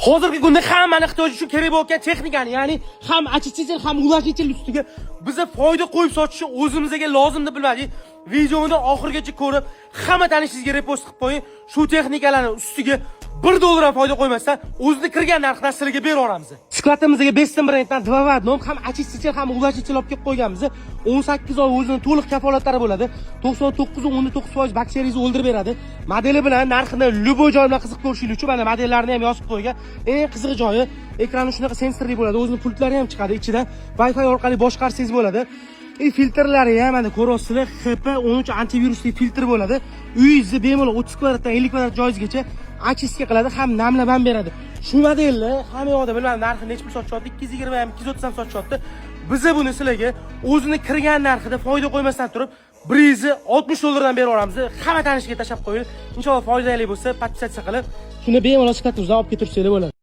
Hozirgi kunda hammani ehtiyoji uchun kerak bo'lgan texnikani, ya'ni ham очиститель, ham увлажнитель ustiga biza foyda qo'yib sotishni o'zimizga lozim deb bilmadik. Videoni oxirigacha ko'rib, hamma tanishingizga repost qilib qo'ying. Shu texnikalarni ustiga 1 dollar ham foyda qo'ymasdan o'zini kirgan narxdan sizlarga berib yuboramiz. Skladimizga Beston brenddan 2 в 1 ham очиститель, ham увлажнитель olib kelib qo'yganmiz. 18 oy o'zini to'liq kafolatlari bo'ladi. 99,9% bakteriyangizni o'ldirib beradi. Modeli bilan narxini любой joy bilan qiziq ko'rishingiz uchun mana modellarni ham yozib qo'ygan. Eng qizig'i joyi, ekrani shunaqa sensorli bo'ladi, o'zini pultlari ham chiqadi ichidan. Wi-Fi orqali boshqarsangiz bo'ladi. И filtrlari ham, mana ko'ryapsizlar, HEPA 13 antivirusli filtr bo'ladi. Uyingizni bemalol 30 kvadratdan 50 kvadrat joyingizgacha очистка qiladi, ham namlab ham beradi. Shu modelni hamma yoqda, bilmadim, narxi necha pul sotishyapti, 220 ham, 230 ham sotishyapti. Biza buni sizlarga o'zini kirgan narxida foyda qo'ymasdan turib 160 dollardan berib yuboramiz. Hamma tanishiga tashlab qo'ying. Inshaalloh foydali bo'lsa, подписаться qilib, shuni bemalol skladimizdan olib ketaversanglar bo'ladi.